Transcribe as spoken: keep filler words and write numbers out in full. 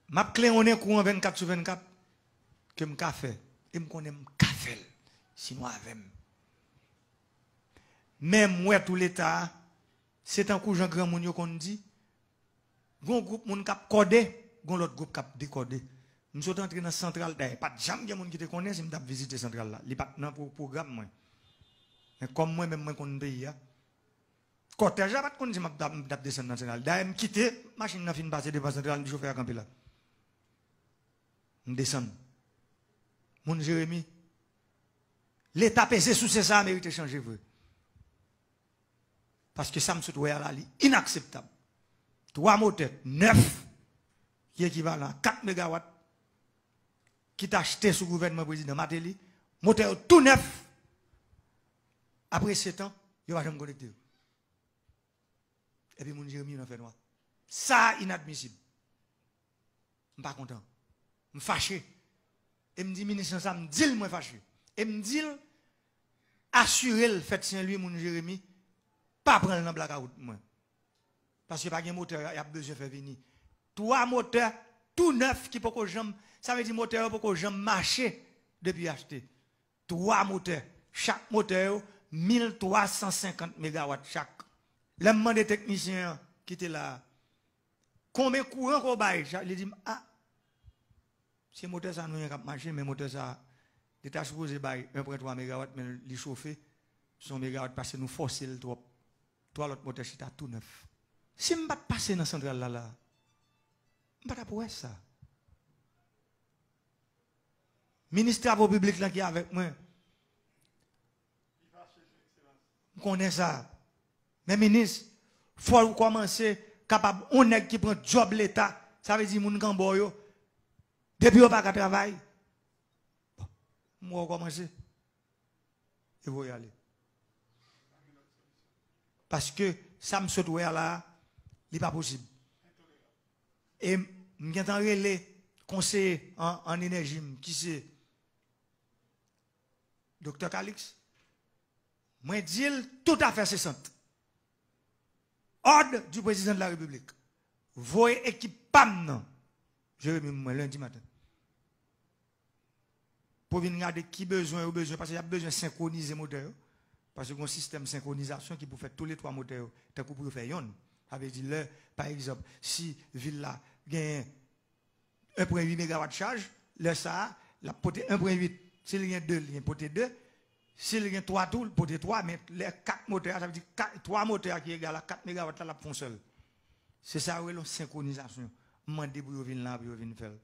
M ap klewonnen kouran vennkat sou vennkat ke m ka fè. E m konnen m ka fè l si nou avè m. Men m wè tou leta a, se tankou jan granmoun yo konn di, gon gwoup moun k ap kòde, gon lòt gwoup k ap dekòde. M sot antre nan santral, dayè, pa t janm gen moun ki te konnen si m t ap vizite santral la. Li pa t nan pwo-, pwogram mwen. Men kòm mwen menm mwen konn peyi a, kòtèj la pa t konn si m ap, m t ap desann nan santral. Dayè, m kite machin nan fin pase devan santral, m di chofè a kanpe la. M desann. Moun Jeremi, leta peze souse sa a merite chanje vre. Paske sa m sot wè a la, li inakseptab. Twa motè nèf, ki ekivalan a kat megawat, ki t achte sou gouvènman prezidan Martelly, motè yo tou nèf, apre sèt an, yo pa janm konekte yo. Epi moun Jeremi yo nan fènwa. Sa a inadmisib. M pa kontan. M fache. E m di minis lan sa, m di l mwen fache. E m di l, asire l fèt Sen Lwi, moun Jeremi, pa pran l nan blakawout mwen. Paske pa gen motè y ap bezwen fè vini. Twa motè tou nèf ki poko janm, sa vle di motè yo poko janm mache depi achte. Twa motè. Chak motè yo, mil twa san senkant megawat chak. Lè m mande teknisyen an ki te la a, konbyen kouran ke w bay? Li di m, a, se motè sa nou gen k ap mache, men motè sa, li ta sipoze bay en pwen twa megawat, men li chofe, se yon megawat, paske nou fòse l twòp. Twa lòt motè chita tou nèf. Si m pa t pase nan santral la, la, m pa t ap wè sa. Minis travo piblik lan ki avèk mwen, m konnen sa. Men minis, fò w kòmanse kapab yon nèg ki pran djòb leta, sa vle di moun k anba w yo, depi yo pa ka travay, bon, m wè w kòmanse. E voye ale. Paske sa m sot wè a la, li pa posib. E m gentan rele konseye an, an enèji m, ki se Doktè Calix. Mwen di l tout afè se sant. Ordre du président de la République. Voye ekip pa m nan Jeremi mwen lendi maten. Pou vin gade ki bezwen yo bezwen, paske y ap bezwen senkwonize motè yo. Paske gen yon sistèm senkronizasyon ki pou fè toule twa motè yo, tankou pou yo fè yonn. Sa vle di lè, pa egzanp, si vil la genyen en pwen uit megawat chaj, lè sa a, l ap pote en pwen uit. Si l gen de, li gen pote de. Si l gen twa tou, l pote twa, men lè kat motè a, sa vle di kat, twa motè a ki egal a kat megawat la, l ap fè yon sèl. Se sa yo rele yon senkronizasyon. M mande pou yo vin la, pou yo vin fè l.